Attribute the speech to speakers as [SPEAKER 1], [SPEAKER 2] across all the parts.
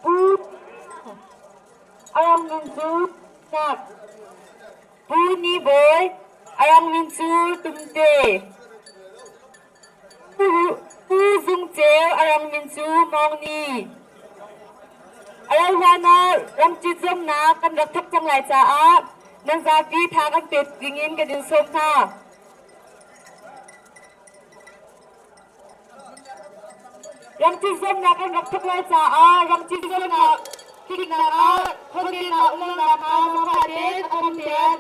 [SPEAKER 1] Pu A rang min cu Nak. Pu Ni Bawi, a rang min cu Tumte. Pu Zung Ceu, a rang min cu Mawng Ni. A rauhhlan ah ramcit zuamnak kan rak thawk cang lai caah nan zapi tha kan pek dingin kan in sawm hna. Ramcit zuamnak kan rak thawk lai caah ramcit zuamnak tliknak ah khuatin ah umnak hna zangfah tein a kan pek.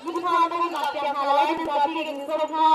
[SPEAKER 1] Hmunhma kan lak piak hna lai nan zapi kan in sawm hna.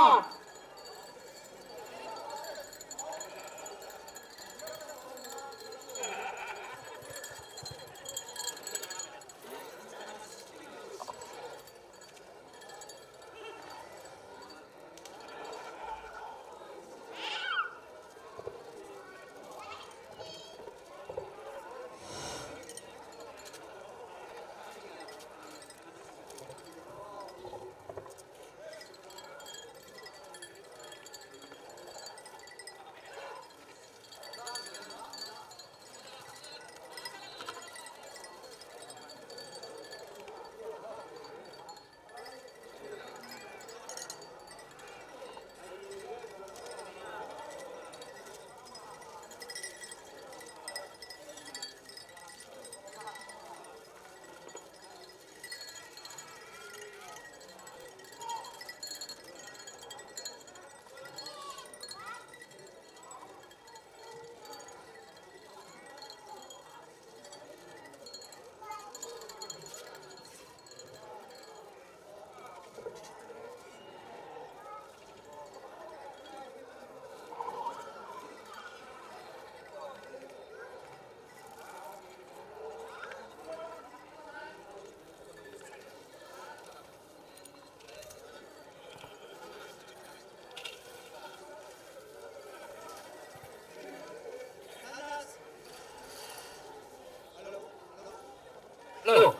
[SPEAKER 2] Hello.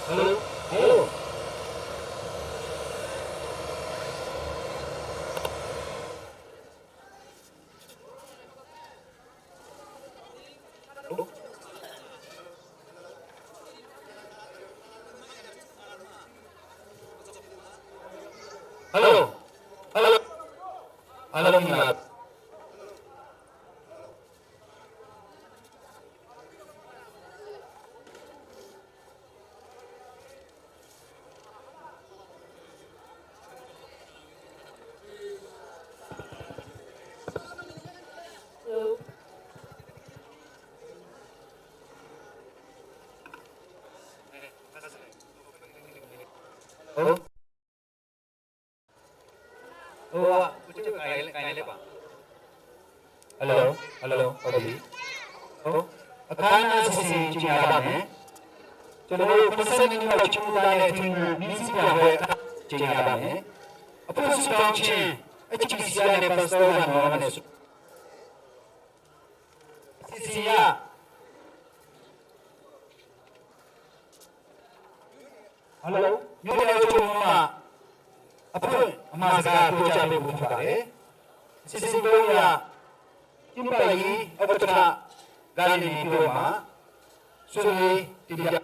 [SPEAKER 2] Hello. Hello. Hello. Hello. Hello မင်္ဂလာ ဟုတ်ဟိုကကိုကျကိုင်လဲကိုင်လဲပါ Hello Hello ဟုတ်ပြီဟုတ်အခမ်းအနားစီစဉ်ကြရပါမယ်ကျွန်တော်တို့90မိနစ်လောက်ချူလာတဲ့အချိန်မှာမြင်းစီပြပွဲကြရပါမယ်အခုစတောင်းချင်း HPC နဲ့ပတ်သက်တာနော်နဲ့စီစီရဟယ်လိုမြို့နယ်ချုပ်မှာအဖွင့်အမှားစကားပြောကြားပေးဖို့ဖြစ်ပါတယ်စီစီတို့ရကျင်းပရေးဥပဒနာဂိုင်းနေပြီးတော့မှာဆွေးနွေးတင်ပြ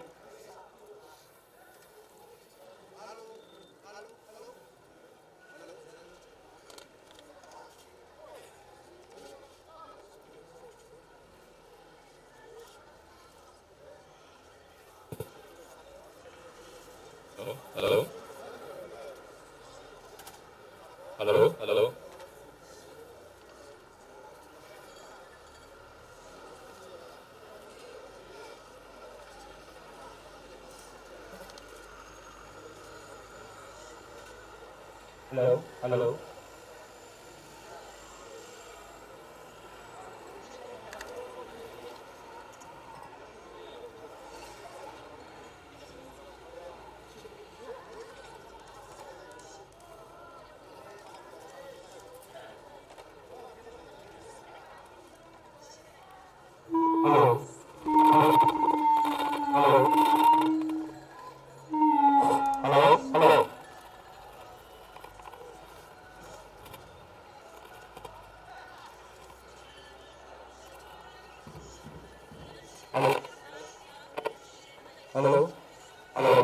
[SPEAKER 3] Hello? Hello? Hello?
[SPEAKER 2] Hello Hello Hello. Hello. Hello. Hello. Hello. Hello. Hello.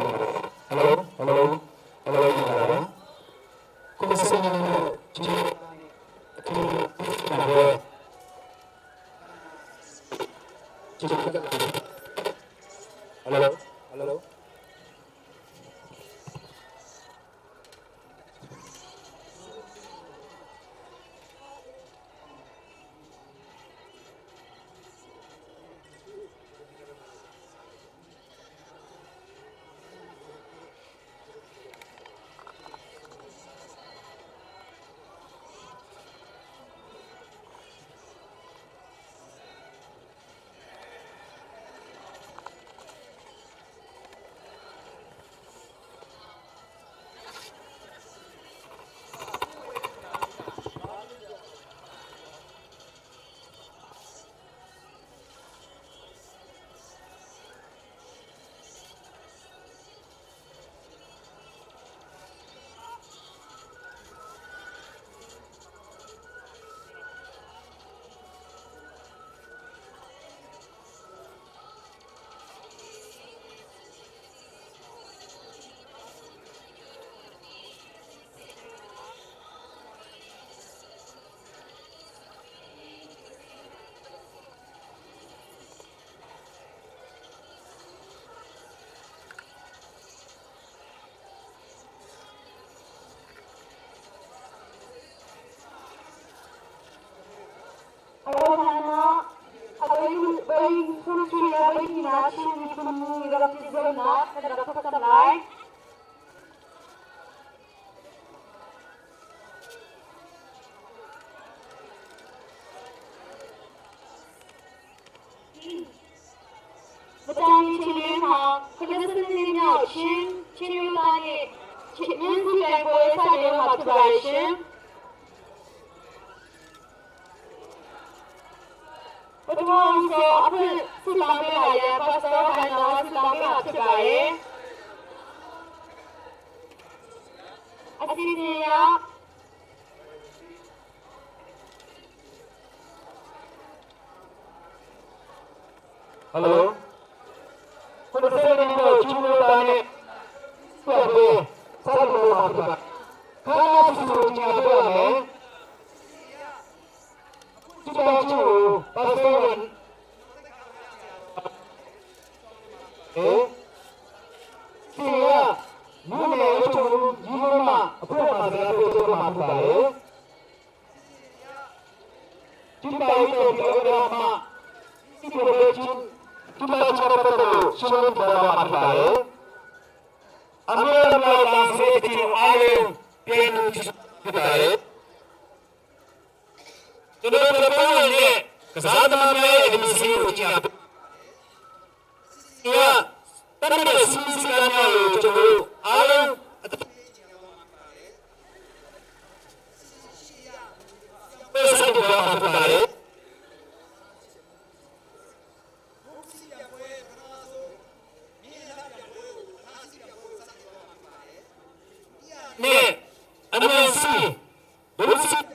[SPEAKER 2] Hello. Hello. Hello. Hello. ကိုစနေနေ့ချီဟယ်လိုဟယ်လို
[SPEAKER 1] ပထမဆုံးအခုဆုတောင်းပေးပါရန်ပတ်စတော်ခိုင်တော်ဆုတောင်းပေးပါဖြစ်ပါတယ်အစီအစဉ်ရ
[SPEAKER 2] ဟယ်လိုခုနစနေနေ့ချီလို့တာနဲ့ဆက်ပြီးဆက်လို့ပါပါခါနာစီကိုညာပြမယ်ဒီတော့ချူပါစတော်အဲစီရမင်းလည်းအချုံဒီမှာအဖွဲ့မှာစကားပြောကြမှာဖြစ်ပါလေဒီတိုင်းတော့ပြောရမှာဒီလိုချင်း ဒီမှာချရတဲ့ရှင်းလင်းပြပါမှာဖြစ်ပါတယ်အမေရိကန်ကောင်စီတီအားလုံးပြန်လို့ဖြစ်ပါတယ်ကျွန်တော်တို့ပြောနေတဲ့ကစားသမားများရဲ့အမည်စည်းကိုကြာပြတတ်တဲ့စီစီကံများကိုကျွန်တော်တို့အားလုံးအသက်ဆက်ပြပါမှာဖြစ်ပါတယ် နဲ့အမေစီဘုစီ